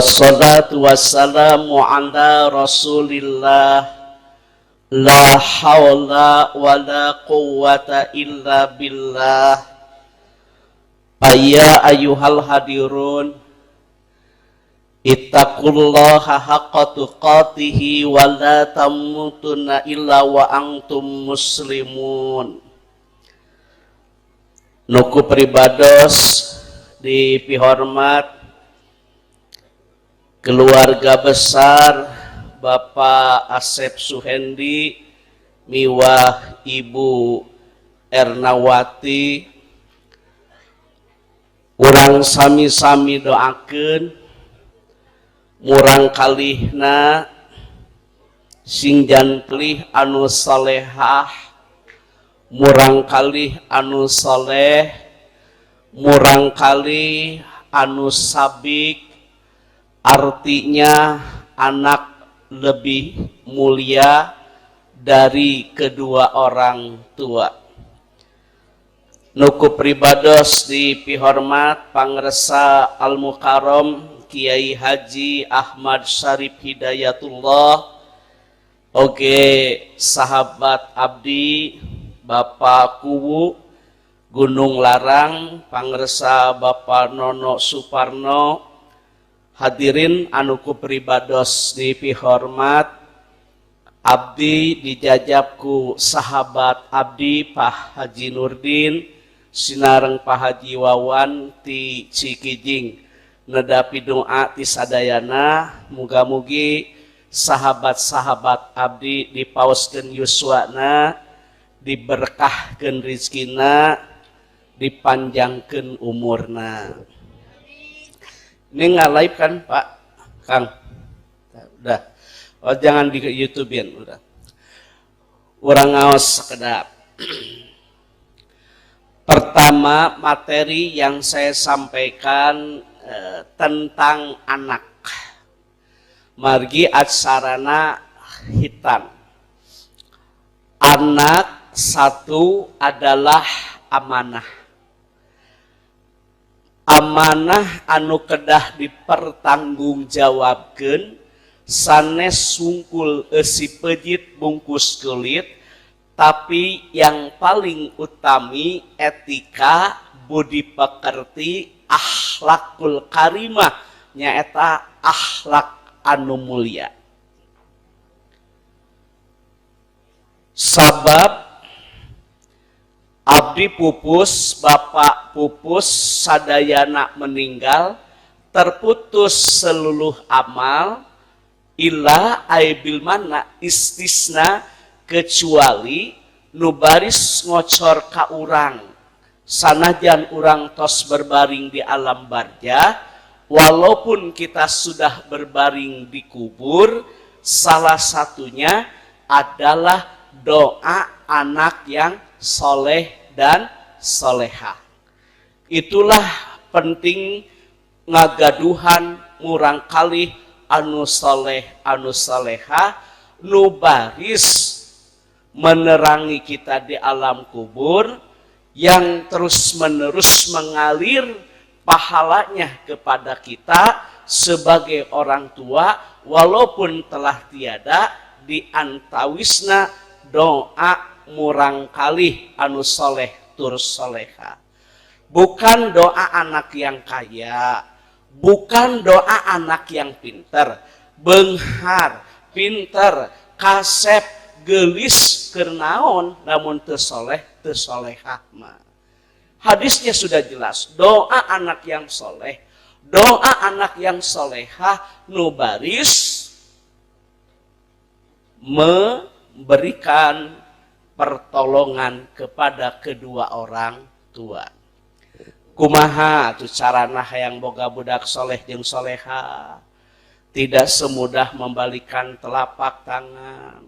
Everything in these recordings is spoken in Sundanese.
Wassalatu wassalamu ala rasulillah. La hawla wa la quwwata illa billah. Ya ayyuhal hadirun, ittaqullaha haqqa tuqatihi wa la tamutunna illa wa antum muslimun. Nu ku pribados dipihormat keluarga besar Bapak Asep Suhendi miwah Ibu Ernawati, urang sami-sami doakeun murang kalihna sing janten anu salehah, murang kalih anu soleh, murang kalih anu sabik. Artinya anak lebih mulia dari kedua orang tua. Nu ku pribados dipihormat pangresa Al Mukarrom Kiai Haji Ahmad Syarif Hidayatullah, oge sahabat abdi Bapak Kuwu Gunung Larang, pangresa Bapak Nono Suparno, hadirin anu ku pribados dipihormat, abdi dijajab ku sahabat abdi Pak Haji Nurdin sinareng Pak Haji Wawan ti Cikijing, nedapi doa ti sadayana, muga-mugi sahabat-sahabat abdi dipaoskeun yuswana, diberkahkeun rizkina, dipanjangkeun umurna. Ini nggak live kan, Pak Kang? Udah. Oh, jangan di YouTubein, udah. Urang ngaos sekedap. Pertama, materi yang saya sampaikan tentang anak. Margi acarana khitan. Anak satu adalah amanah. Amanah anu kedah dipertanggungjawabkeun, sanes sungkul eusi pejit bungkus kulit, tapi yang paling utami etika, budi pekerti, akhlakul karimah, nyaeta akhlak anu mulia. Sabab abdi pupus, bapak pupus, sadayana meninggal, terputus seluruh amal, illa aibil mana istisna, kecuali nu baris ngocor ka urang sanajan urang tos berbaring di alam barjah. Walaupun kita sudah berbaring di kubur, salah satunya adalah doa anak yang soleh dan soleha. Itulah penting ngagaduhan murang kalih anu soleh anu soleha, nu baris menerangi kita di alam kubur, yang terus menerus mengalir pahalanya kepada kita sebagai orang tua walaupun telah tiada, di antawisna doa murang kalih anu soleh tur soleha. Bukan doa anak yang kaya, bukan doa anak yang pinter, benghar, pinter, kasep, gelis, keur naon, namun teu soleh teu solehah mah. Hadisnya sudah jelas, doa anak yang soleh, doa anak yang solehah, nu baris memberikan pertolongan kepada kedua orang tua. Kumaha tuh carana hayang boga budak soleh jeung soleha? Tidak semudah membalikan telapak tangan.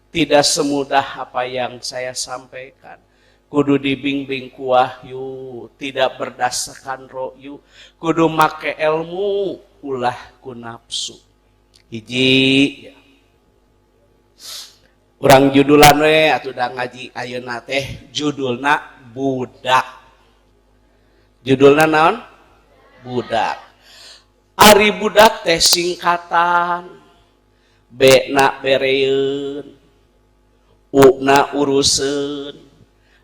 Tidak semudah apa yang saya sampaikan. Kudu dibimbing ku wahyu, tidak berdasarkan ro'yu. Kudu make ilmu, ulah ku nafsu. Hiji. Ya. Urang judulan we atuh da ngaji ayeuna teh judulna budak. Judulna naon? Budak. Ari budak teh singkatan B na bereun, U na uruseun,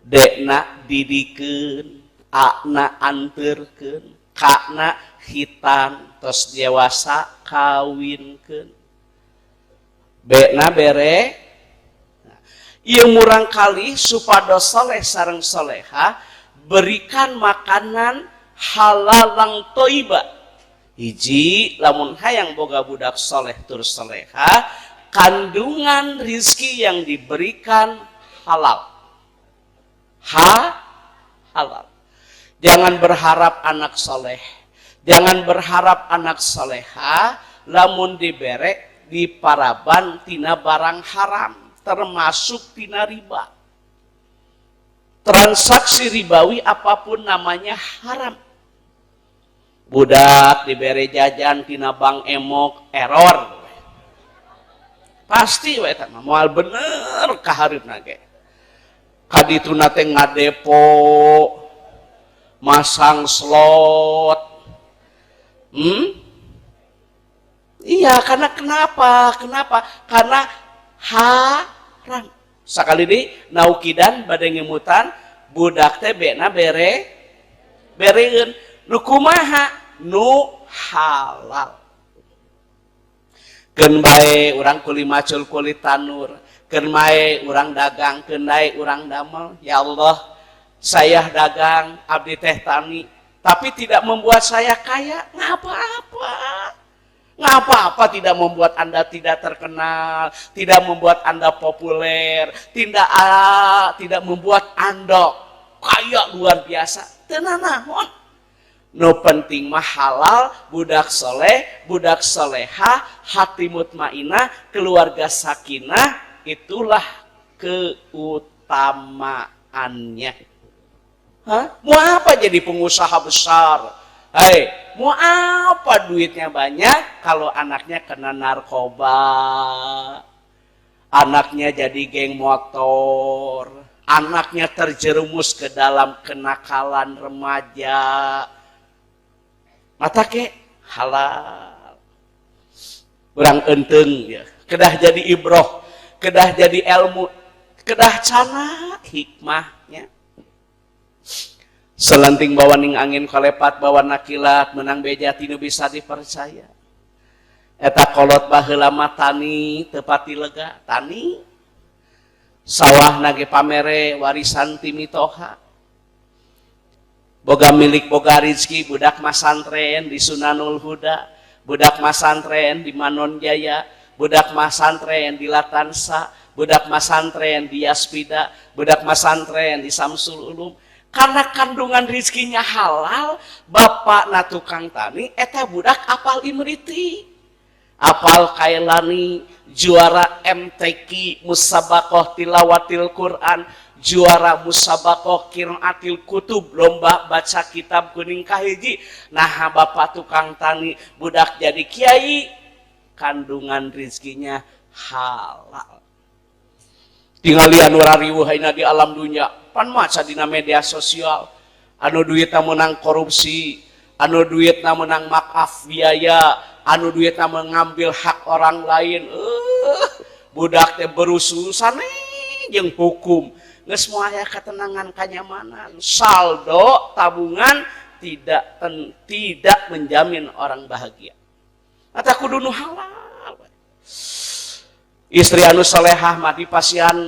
D na didikeun, A na anterkeun, K na khitan, tos dewasa kawinkeun. B na bere. Ieu murang kali supados soleh sareng soleha, berikan makanan halalan toiba. Hiji, lamun hayang boga budak soleh tur soleha, kandungan rizki yang diberikan halal. Ha, halal. Jangan berharap anak soleh, jangan berharap anak soleha lamun dibere diparaban tina barang haram, termasuk tina riba. Transaksi ribawi apapun namanya haram. Budak diberi jajan tina bank emok, error pasti we, eta mah moal bener kahareupna ge. Kadituna teh ngadepo, masang slot. Iya, karena kenapa? Kenapa? Karena haram. Sakali deui, naukidan bade ngemutan budak teh bena bere bereun nu kumaha? Nu halal. Keun bae urang kuli macul, kuli tanur, keun bae urang dagang, keun bae urang damel. Ya Allah, saya dagang, abdi teh tani, tapi tidak membuat saya kaya. Nggak apa-apa, nggak apa-apa. Tidak membuat Anda tidak terkenal, tidak membuat Anda populer, tidak tidak membuat Anda kaya luar biasa. Tenang naon. Nu penting mah halal, budak soleh, budak soleha, hati mutmainah, keluarga sakinah, itulah keutamaannya. Hah? Mau apa jadi pengusaha besar? Hei, mau apa duitnya banyak kalau anaknya kena narkoba, anaknya jadi geng motor, anaknya terjerumus ke dalam kenakalan remaja? Mata ke halal. Urang enteng ya, kedah jadi ibroh, kedah jadi ilmu, kedah candak hikmahnya. Selenting bawaning angin, kalepat bawa kilat, menang beja ti nu bisa dipercaya. Eta kolot baheula mah tani, teu pati lega tani, sawah nage pamere warisan ti mitoha, boga milik, boga rizki. Budak masantren di Sunanul Huda, budak masantren di Manon Jaya, budak masantren di Latansa, budak masantren di Yaspida, budak masantren di Samsul Ulum, karena kandungan rizkinya halal. Bapak na tukang tani, eta budak apal Imriti, apal Kailani, juara MTQ, musabakoh tilawatil Quran, juara musabakoh qiraatil kutub, lomba baca kitab kuning kahiji. Nah, bapak tukang tani, budak jadi kiai, kandungan rizkinya halal. Tingali anu rariweuh di alam dunia, pan maca dina media sosial, anu duitna menang korupsi, anu duitna menang maaf biaya, anu duitna mengambil hak orang lain. Budak teh berurusan jeung hukum, geus moal aya ketenangan, kenyamanan. Saldo tabungan tidak menjamin orang bahagia. Atau kudu nu halal. Istri anu solehah mah dipasihan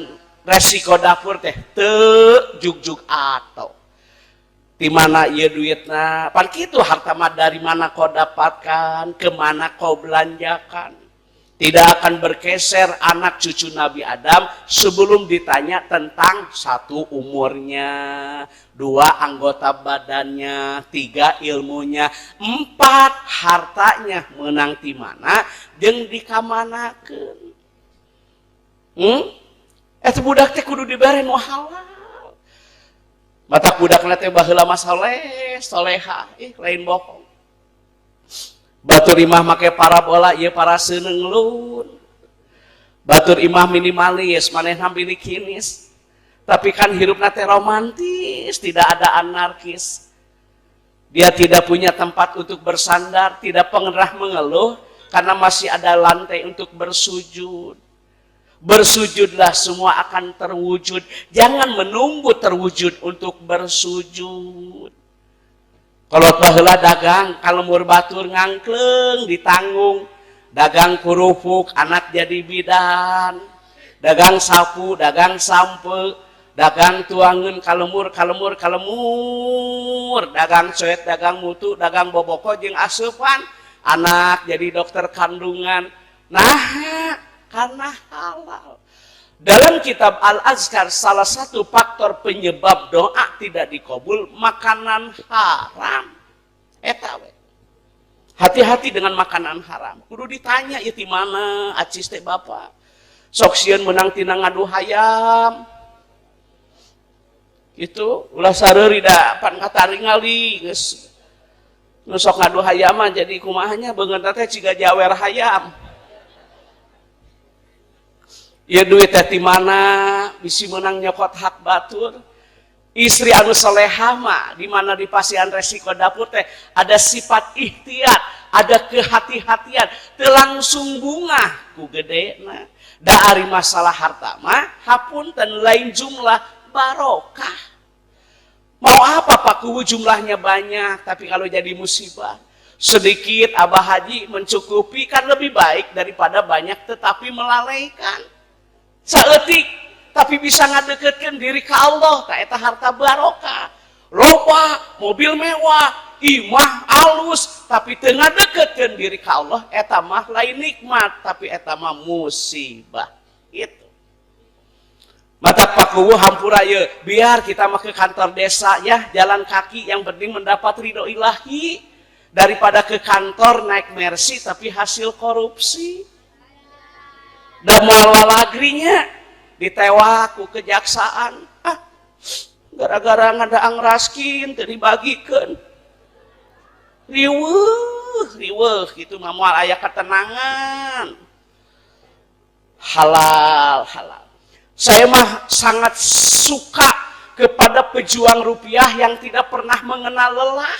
resiko dapur teh teu jugjug atau di mana ieu duitna. Pan kitu, harta mah dari mana kau dapatkan, kemana kau belanjakan. Tidak akan bergeser anak cucu Nabi Adam sebelum ditanya tentang satu, umurnya, dua, anggota badannya, tiga, ilmunya, empat, hartanya menang di mana, jeung dikamanakeun. Eta budak teh kudu dibere nu halal. Matak budak teh baheula mah soleh, soleha, ih, lain bohong. Batur imah make parabola, ieu para seunenglun. Batur imah minimalis, manehna kinis. Tapi kan hirupna teh romantis, tidak ada anarkis. Dia tidak punya tempat untuk bersandar, tidak pernah mengeluh karena masih ada lantai untuk bersujud. Bersujudlah, semua akan terwujud. Jangan menunggu terwujud untuk bersujud. Kalau baheula dagang ka lembur batur, ngangkleng ditanggung, dagang kerupuk, anak jadi bidan, dagang sapu, dagang sampe, dagang tuangan ka lembur, ka lembur, ka lembur, dagang coet, dagang mutu, dagang boboko jeung asupan, anak jadi dokter kandungan. Nah, karena halal. Dalam kitab Al-Azkar, salah satu faktor penyebab doa tidak dikabul makanan haram. Eta we. Hati-hati dengan makanan haram. Kudu ditanya ieu di mana acis teh, Bapak. Sok sieun menang tina ngadu hayam. Itu ulah sareuri da pan kataringali geus nu sok ngadu hayam mah jadi kumahanya, beungeut teh ciga jawer hayam. Ya, duit teh di mana, bisi menang nyokot hak batur. Istri anu soleha mah di mana di pasihan resiko dapur teh ada sifat ikhtiar, ada kehati-hatian, teu langsung bungah ku gedena. Da ari masalah harta mah, hapunten, lain jumlah, barokah. Mau apa, Pak Kuwu, jumlahnya banyak, tapi kalau jadi musibah? Sedikit, Abah Haji, mencukupi kan lebih baik daripada banyak tetapi melalaikan. Saeutik tapi bisa ngadeketkeun diri ke Allah, tah eta harta barokah. Loba mobil mewah, imah alus, tapi teu ngadeketkeun diri ke Allah, eta mah lain nikmat, tapi eta mah musibah. Gitu. Matak, Pak Kuwu, hampura ye, biar kita mah ke kantor desa ya, jalan kaki, yang penting mendapat ridho ilahi daripada ke kantor naik Mercy tapi hasil korupsi. Da moal lalagrinya ditewak ku kejaksaan. Ah, gara-gara ngadaang raskin teu dibagikeun. Riweuh, riweuh gitu mah moal aya ketenangan. Halal, halal. Saya mah sangat suka kepada pejuang rupiah yang tidak pernah mengenal lelah.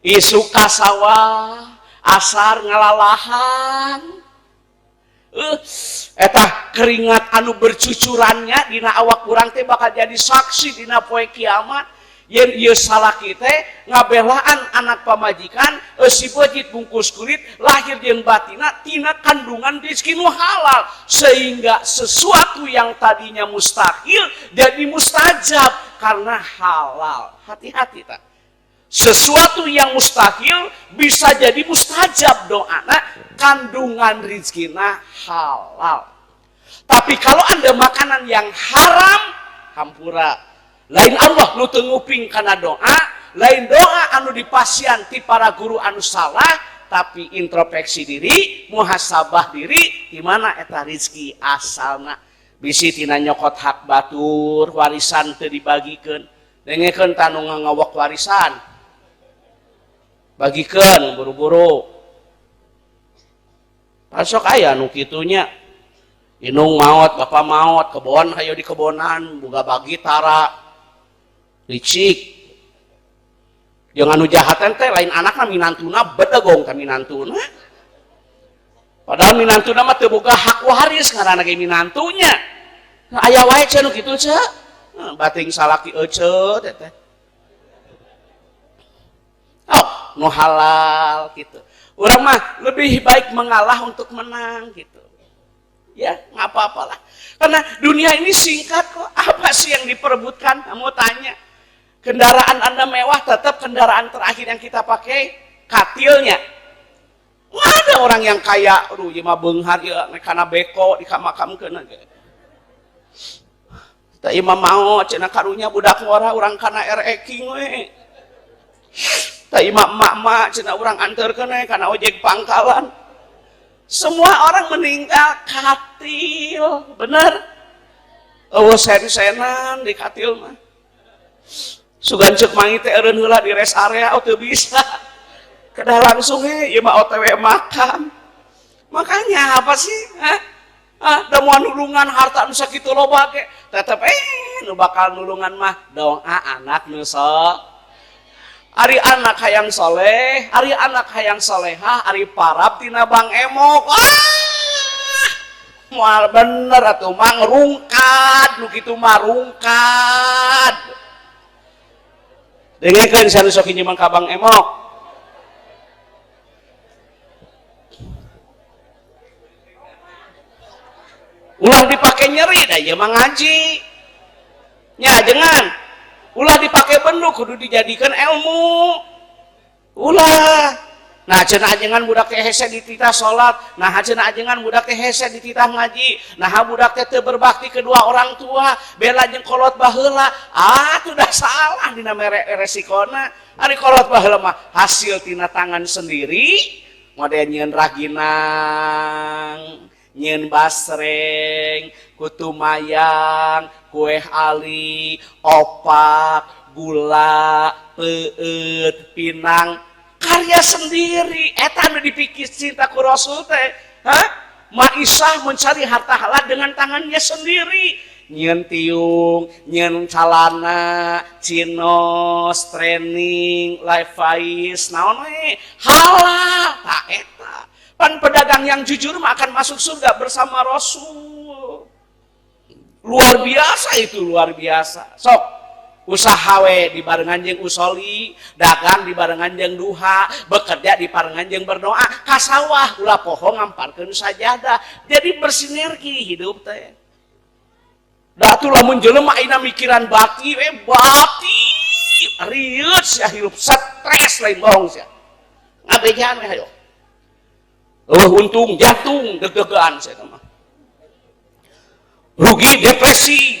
Isuk ka sawah, asar ngalalahan. Eta keringat anu bercucurannya dina awak urang teh bakal jadi saksi dina poe kiamat. Yen ieu salaki teh ngabelaan anak pamajikan si bejit bungkus kulit lahir jeung batina tina kandungan rezeki nu halal, sehingga sesuatu yang tadinya mustahil jadi mustajab karena halal. Hati-hati, tak sesuatu yang mustahil bisa jadi mustajab doana, kandungan rizkina halal. Tapi kalau Anda makanan yang haram, hampura, lain Allah nu teu nguping kana doa, lain doa anu dipasihan ti para guru anu salah, tapi introspeksi diri, muhasabah diri, di mana eta rizki asalna. Bisi tina nyokot hak batur, warisan teu dibagikeun. Dengekeun, tah nu ngawok warisan, bagikeun buru-buru. Pasok aya nu kitunya, indung maot, bapak maot, kebon hayo di kebonan, boga bagi tara. Licik. Jeung anu jahatan teh lain anakna, minantuna, bedegong ka minantuna. Padahal minantuna mah teu boga hak waris, ngaranna ge minantunya. Nah, aya wae ce nu kitu ce. Nah, bating salaki ece teh teh. Oh, nu halal gitu. Urang mah lebih baik mengalah untuk menang gitu. Ya, nggak apa-apalah. Karena dunia ini singkat kok. Apa sih yang diperebutkan? Kamu tanya. Kendaraan Anda mewah, tetap kendaraan terakhir yang kita pakai katilnya. Nggak ada orang yang kaya, aduh, ieu mah beunghar ieu kana beko dikamakamkeun ge. Tah, ieu mah maot cenah, karunya budak ngora, urang kana RX King we. Tah, ieu mah emak-emak cenah, urang anterkeun we kana ojek pangkalan. Semua orang meninggal katil, bener? Euweuh sen-senan di katil mah. Sugan ceuk mangi teh eureun heula di rest area, oh teu bisa. Kedah langsung he, ieu mah OTW makam. Makanya apa sih? Hah? Ah, da moal nulungan harta nu sakitu loba ge. Tetep nu bakal nulungan mah doa anak nu. Ari anak hayang soleh, ari anak hayang solehah, ari parab tina Bang Emok. Ah, moal bener atuh mang rungkad, nu kitu mah rungkad. Dengekeun sia nu sok hinjeman ka Bang Emok. Ulah dipake nyeri da ieu mah ngaji. Nya jangan. Ulah dipake bendu kudu dijadikan ilmu. Ulah. Nah cenah ajengan budak teh hese dititah salat, nah cenah ajengan budak teh hese dititah ngaji, nah budak teh teu berbakti kedua orang tua, bela jeung kolot baheula. Ah, tuh dah salah dina mere resikona. Ari kolot baheula mah hasil tina tangan sendiri, model nyieun raginang, nyieun basreng, kutu mayang, kue ali, opak, gula, peueut, pinang, karya sendiri. Eta anu dipikir cinta ku Rasul teh. Hah? Maisah mencari harta halal dengan tangannya sendiri. Nyieun tiung, nyieun calana, chinos, training, Levi's, naon we, halal tah eta. Pan pedagang yang jujur mah akan masuk surga bersama Rasul. Luar biasa itu, luar biasa. Sok usaha we dibarengan jeung usoli, dagang dibarengan jeung duha, bekerja dibarengan jeung berdoa, ka sawah ulah poho ngamparkeun sajadah. Jadi bersinergi hidup teh. Da atuh lamun jelema ayeuna mikiran baki we baki, rieut sia hirup, stres lain bohong sia. Ngabejaan we hayo. Eueuh untung jantung deg-degan sia mah. Rugi depresi.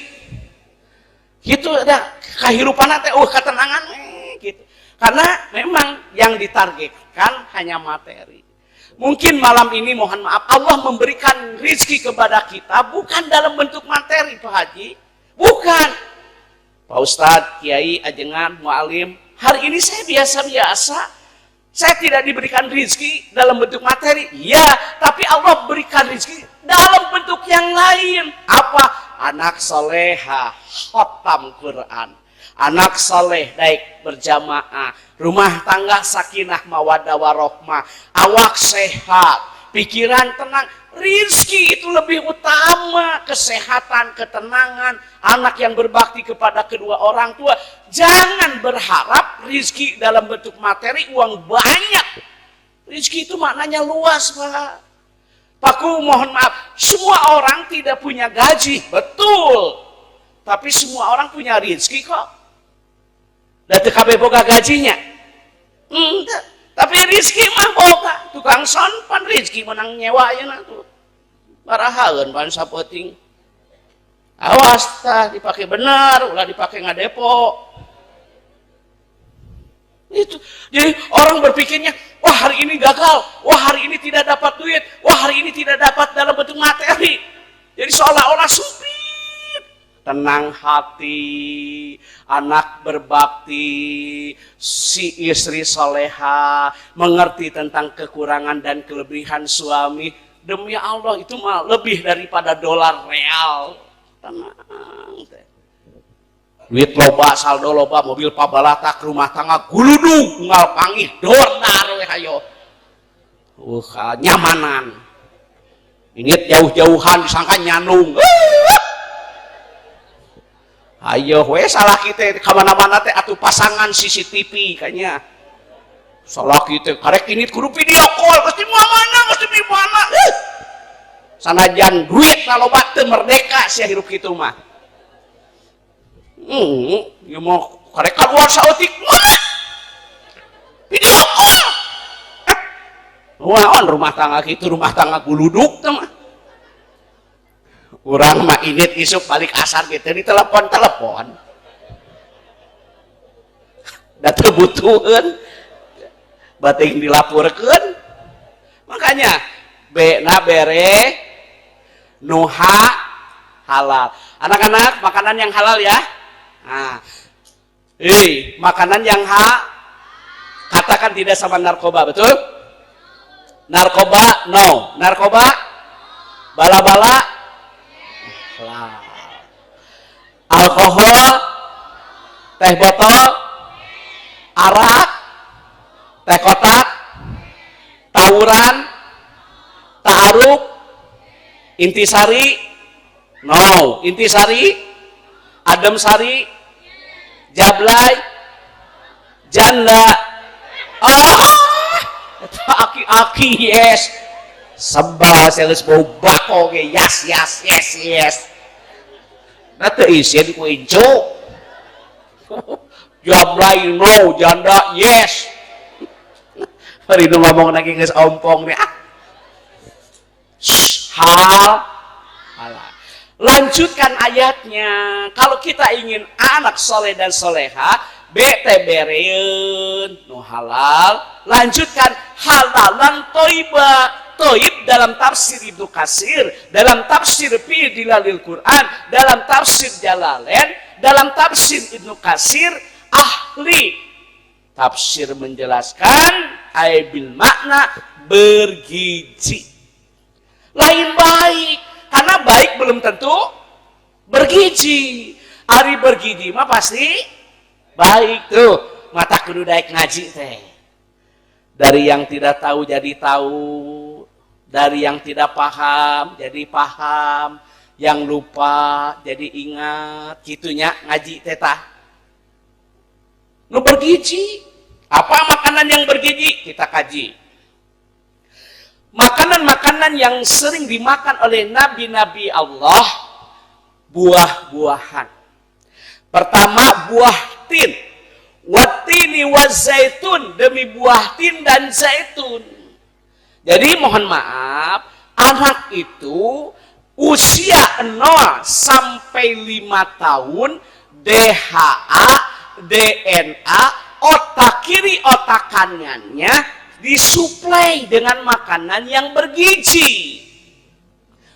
Gitu ada kehidupan teh ketenangan gitu. Karena memang yang ditargetkan hanya materi. Mungkin malam ini mohon maaf Allah memberikan rizki kepada kita bukan dalam bentuk materi Pak Haji, bukan. Pak Ustadz, Kiai, Ajengan, Mu'alim, hari ini saya biasa-biasa. Saya tidak diberikan rizki dalam bentuk materi, ya, tapi Allah berikan rizki dalam bentuk yang lain. Apa? Anak soleha, khotam Quran. Anak soleh daik berjamaah, rumah tangga sakinah mawaddah warohmah, awak sehat, pikiran tenang. Rizki itu lebih utama, kesehatan, ketenangan, anak yang berbakti kepada kedua orang tua. Jangan berharap rizki dalam bentuk materi, uang banyak. Rizki itu maknanya luas, Pak. Paku mohon maaf, semua orang tidak punya gaji, betul. Tapi semua orang punya rizki kok. Da teu kabeh boga gajinya. Enggak. Tapi rizki mah boga. Tukang son pan rizki menang nyewa ayeuna tuh. Barahaeun pan sapeuting. Awas tah dipake bener, ulah dipake ngadepo. Itu. Jadi orang berpikirnya, wah hari ini gagal, wah hari ini tidak dapat duit, wah hari ini tidak dapat dalam bentuk materi. Jadi seolah-olah sempit. Tenang hati, anak berbakti, si istri soleha, mengerti tentang kekurangan dan kelebihan suami. Demi Allah itu mah lebih daripada dolar real. Tenang. Duit loba, saldo loba, mobil pabalatak, rumah tangga guludug, unggal panggih, dordar we hayo. Nyamanan. Ini jauh-jauhan disangka nyanung. Ayo we salah kita kemana-mana teh atuh pasangan CCTV kayaknya. Salah kita karek ini kudu video call pasti mana pasti di mana. Sanajan duit loba teu merdeka sia hirup kitu mah. Ya mau karek keluar saeutik mana? Video call. Wah, on rumah tangga kitu rumah tangga guluduk teh mah. Urang mah init isuk balik asar gitu di telepon-telepon. Da teu butuheun. Bating dilaporkeun. Makanya B na bere nuha halal. Anak-anak, makanan yang halal ya. Nah. Hei, makanan yang katakan tidak sama narkoba, betul? Narkoba no, narkoba bala-bala halal. Alkohol, teh botol, arak. Teh kotak, tawuran, ta'aruf, intisari, no, intisari, adem sari, jablay, janda, oh, aki-aki yes, sebal saya geus bau bako ge, yes yes yes yes. Nah, teu isin ku incu. Jablay no, janda yes. Hari ngomong lagi geus ompong nih ah. Hal halal. Lanjutkan ayatnya. Kalau kita ingin anak soleh dan soleha, BT bereun nu halal, lanjutkan halalan toiba. Toib dalam tafsir Ibnu Katsir, dalam tafsir Fi Dzilalil Quran, dalam tafsir Jalalain, dalam tafsir Ibnu Katsir, ahli tafsir menjelaskan ay bil makna bergizi. Lain baik, karena baik belum tentu bergizi. Ari bergizi mah pasti baik tuh. Mata kudu daek ngaji teh. Dari yang tidak tahu jadi tahu, dari yang tidak paham jadi paham, yang lupa jadi ingat, gitunya ngaji teh tah. Nu bergizi. Apa makanan yang bergizi? Kita kaji. Makanan-makanan yang sering dimakan oleh nabi-nabi Allah, buah-buahan. Pertama, buah tin. Wattini zaitun, demi buah tin dan zaitun. Jadi mohon maaf, anak itu usia 0 sampai 5 tahun DHA, DNA, otak kiri, otak kanannya disuplai dengan makanan yang bergizi.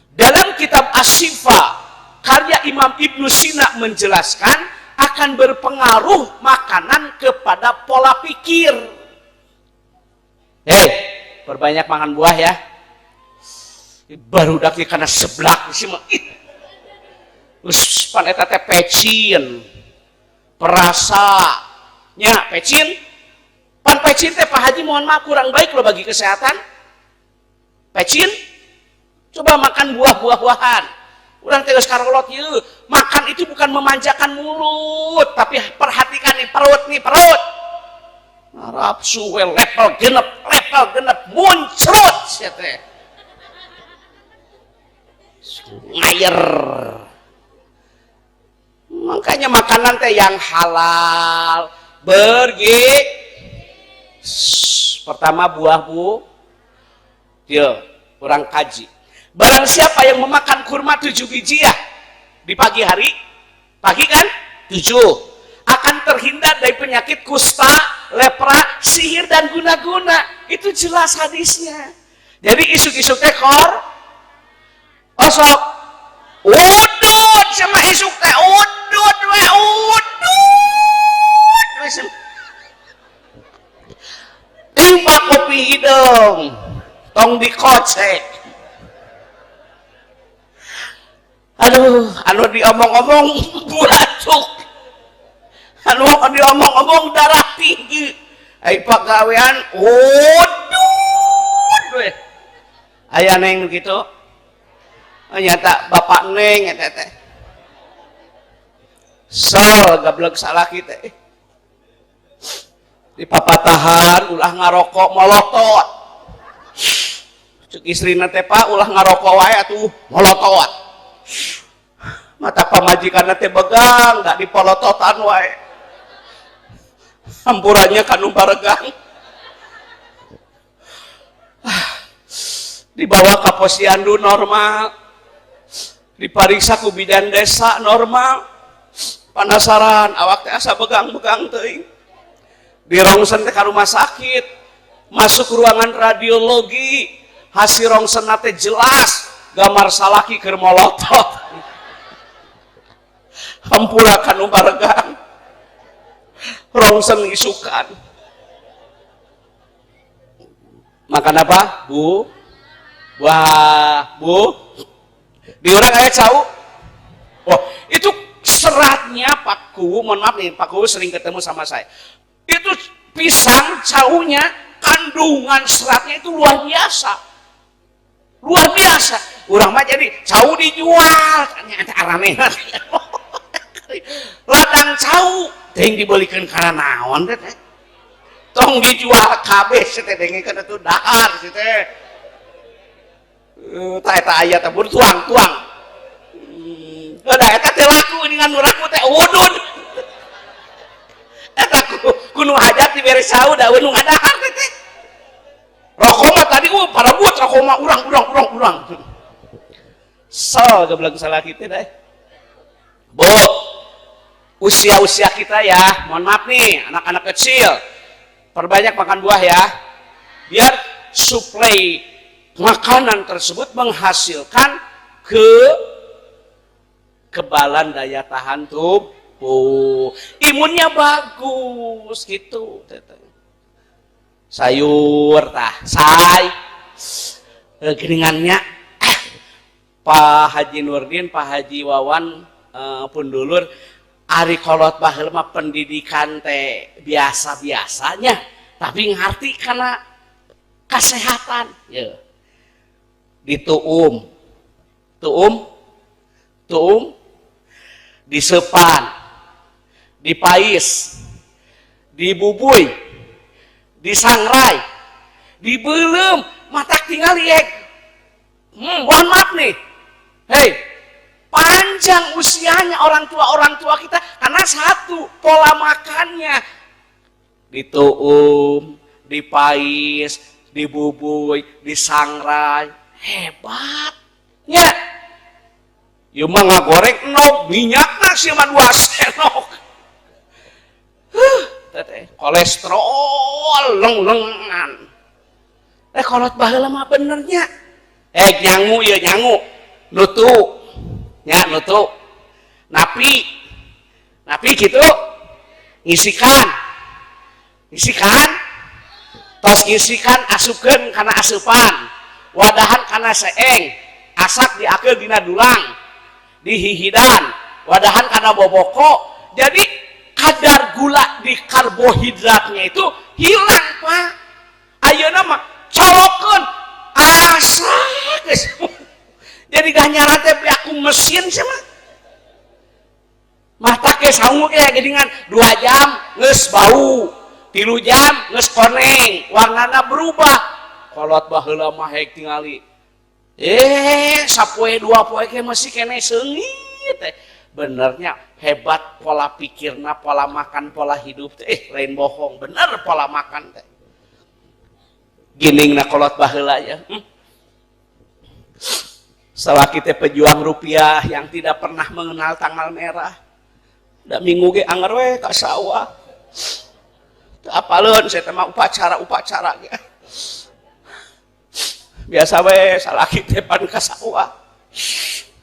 Dalam kitab Asy-Syifa karya Imam Ibnu Sina menjelaskan akan berpengaruh makanan kepada pola pikir. Hei, perbanyak makan buah ya. Baru daki karena seblak sih mah. Ih. Pan eta teh pecin. Perasa nya pecin. Pan pecin teh, Pak Haji, mohon maaf, kurang baik loh bagi kesehatan. Pecin. Coba makan buah-buah-buahan. Urang teh geus karolot ieu. Makan itu bukan memanjakan mulut, tapi perhatikan nih perut nih, perut. Nafsu we level genep muncrut sia teh. Ngayer. Makanya makanan teh yang halal, bergi. Pertama buah bu, dia kurang kaji. Barang siapa yang memakan kurma 7 biji ya di pagi hari, pagi kan 7, akan terhindar dari penyakit kusta, lepra, sihir dan guna-guna. Itu jelas hadisnya. Jadi isuk-isuk teh kor, osok, udud sama isuk teh udud we udud. Timpa kopi hidung, tong dikocek. Aduh, anu diomong-omong batuk, anu diomong-omong darah tinggi. Ai pagawean udud we. Aya neng gitu. Oh, nyata bapak neng eta teh. Sel gablek salaki teh. Di papatahan ulah ngarokok molotot. Cek istrina teh, "Pak, ulah ngarokok wae atuh," molotot. Mata pamajikan teh begang, nggak dipolototan wae. Hampurannya kanu baregang. Dibawa ke posyandu normal, dipariksa ku bidan desa normal. Penasaran, awak teh asa begang-begang teuing. Di rongsen teh ka rumah sakit, masuk ruangan radiologi, hasil rongsen teh jelas gambar salaki keur molotot. Hampura kanu baregang. Rongsen isukan. Makan apa? Bu? Buah, Bu. Di urang aya cau. Oh, itu seratnya Pak Kuwu, mohon maaf nih, Pak Kuwu sering ketemu sama saya. Itu Pisang caunya kandungan seratnya itu luar biasa. Luar biasa. Urang mah jadi cau dijual, ternyata aranehna. Ladang cau teuing dibelikeun kana naon teh. Tong dijual kabeh teh dengekeun atuh dahar si teh. Tah eta aya teh tuang-tuang. Da eta teh laku dengan nu laku teh udud. Eta ku nu hajat dibere cau da nu ngadahar teh. Rokok mah tadi parabut rokok mah urang. So gebleng salah kita deh. Bu, usia-usia kita ya, mohon maaf nih anak-anak kecil, perbanyak makan buah ya, biar suplai makanan tersebut menghasilkan kekebalan daya tahan tubuh, imunnya bagus gitu. Sayur tah, say, geningannya Pak Haji Nurdin, Pak Haji Wawan, pundulur, ari kolot baheula mah pendidikan teh biasa-biasanya, tapi ngerti karena kesehatan. Ya. Dituum, tuum, tuum, disepan, dipais, dibubui, disangrai, dibelem, mata tinggal yek. Mohon maaf nih, hei, panjang usianya orang tua kita karena satu pola makannya dituum, dipais, dibubui, disangrai, hebat. Ya, ieu mah ngagoreng endog minyakna sih mah 2 sendok. Teteh kolesterol leng-lengan. Kolot baheula mah benernya. Nyangu ya nyangu. Nutu. Ya nutu. Napi. Napi gitu. Ngisikan. Ngisikan. Tos ngisikan asupkeun kana asupan. Wadahan kana seeng. Asak diakeul dina dulang. Dihihidan. Wadahan kana boboko. Jadi kadar gula di karbohidratnya itu hilang, Pak. Ayeuna mah colokeun asak geus. Jadi ganjaran teh aku mesin sih mah. Mata ke saungu ge geuningan 2 jam geus bau, 3 jam geus koneng, warnana berubah. Kolot baheula mah hek tingali. Sapoe 2 poe ge masih keneh seungit teh. Benernya hebat pola pikirna, pola makan, pola hidup teh. Lain bohong, bener pola makan teh. Giningna kolot baheula ya. Salah kita pejuang rupiah yang tidak pernah mengenal tanggal merah. Da minggu ge anger we ka sawah. Teu apaleun saya teh mah upacara-upacara ge. Biasa we salah kita pan ka sawah.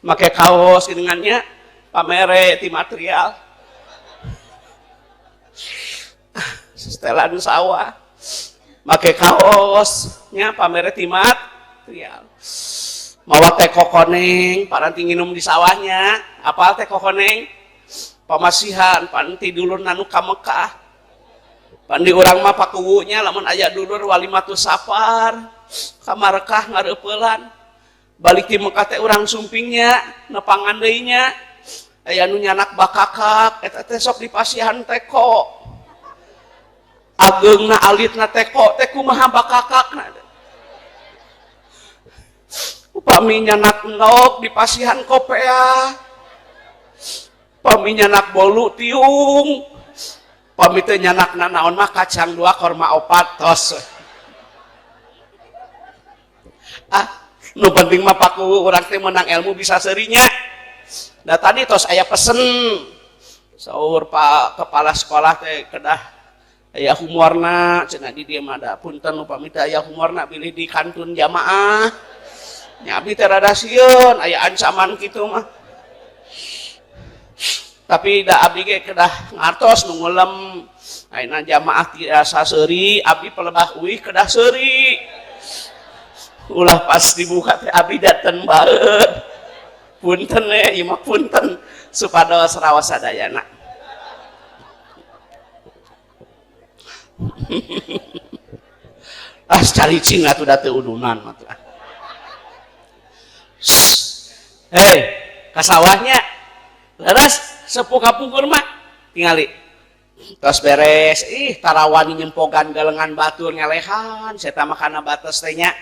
Make kaos geuningannya pamere ti material. Setelan sawah. Make kaos nya pamere ti material. Mawa teko koneng, paranti nginum di sawahnya. Apal teko koneng? Pamasihan, panti dulur nanu ka Mekah. Pandi urang mah pakuwunya lamun aya dulur walimatus safar, ka Marekah ngareupeulan. Balik ti Mekah teh urang sumpingnya, nepangan deui nya. Aya nu nyanak bakakak, eta teh sok dipasihan teko. Ageungna alitna teko, teh kumaha bakakakna. Upami nyanak endog dipasihan kopea. Pami nyanak bolu tiung. Pami teu nyanak nanaon mah kacang 2 korma 4 tos. Nu penting mah paku urang teh menang ilmu bisa seurinya. Da tadi tos aya pesen. Saur Pak kepala sekolah teh kedah aya humorna cenah di dieu mah da punten upami teh aya humorna bilih di kantun jamaah. Nya abdi teh rada sieun aya ancaman kitu mah. Tapi da abdi ge kedah ngartos nu ngulem. Ayeuna jamaah tiasa seuri, abdi pelebah uih kedah seuri. Ulah pas dibuka teh abdi daten baeud. Punten ieu mah punten supados raos sadayana. Ah, caricing atuh da teu udunan mah tuh. Hei, ka sawahnya. Leres sepuh kapungkur mah tingali. Tos beres, ih, tarawani nyempogan galengan batur, ngelehan saya mah kana batas teh nya,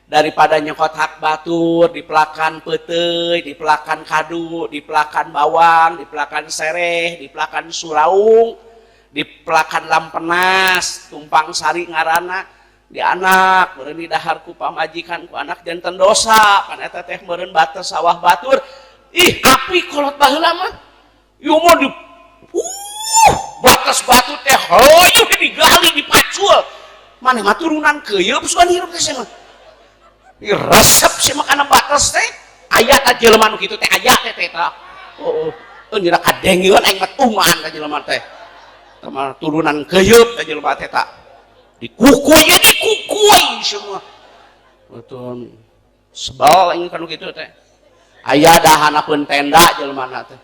daripada nyokot hak batur, dipelakan peuteuy, dipelakan kadu, dipelakan bawang, dipelakan sereh, dipelakan suraung, dipelakan lampenas, tumpang sari ngaranna, di anak meureun didahar ku pamajikan, ku anak, janten dosa kan eta teh meureun batas sawah batur. Ih, api kolot baheula mah. Ieu mah di batas batu teh hoyong digali, dipacul. Maneh mah turunan keuyeup sugan hirup teh mah. Ih, resep sih mah kana batas teh. Aya ta jelema nu kitu teh, aya teh teh ta. Oh, oh, nyira kadengieun aing mah tuman ka jelema teh. Tah turunan keuyeup teh jelema teh ta. Dikukuy ya, dikukuy semua. Betul. Sebel aing kanu kitu teh. Aya dahanapeun tenda jelema teh.